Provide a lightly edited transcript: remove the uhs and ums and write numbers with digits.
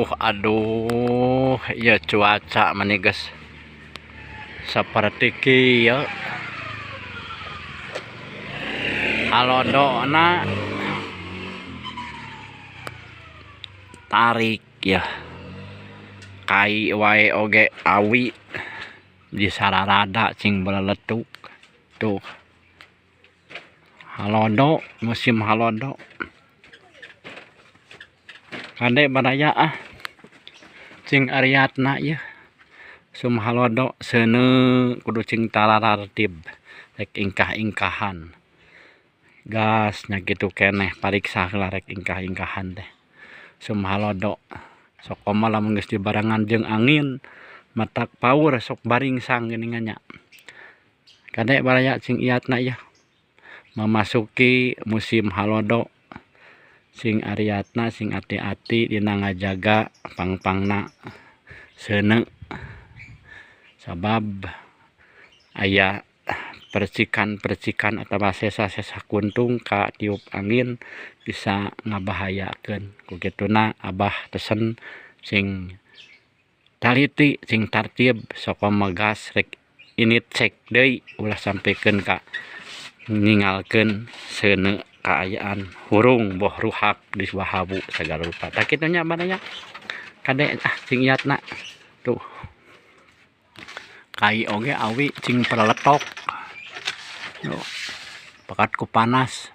Aduh aduh ieu cuaca mani geus saperti kieu halodona tarik yeuh kai wae oge awi di sararada cing baleletuk tuh halodo musim halodo. Kade baraya ah cing ariatna yeuh sum halodo seuneu kudu cing tararartib rek ingkah-ingkahan gas nya kitu keneh pariksa heula rek ingkah-ingkahan teh sum halodo sok komo lamun geus dibarengan jeung angin matak paur sok baringsang geuningan nya. Kade baraya cing iatna yeuh memasuki musim halodo sing ariatna sing ati-ati dina ngajaga pangpangna seuneu sabab aya percikan-percikan atawa sesa-sesa kuntung katiup angin bisa ngabahayakeun ku kituna abah pesen sing taliti sing tartib sok gas rek init cek deui ulah sampikeun ka ninggalkeun seuneu kaayaan hurung boh ruhak di wahabu sagala rupa tah kitu nya baraya kade ah cing iatna tuh kai oge awi cing pereletok tuh pekat ku panas.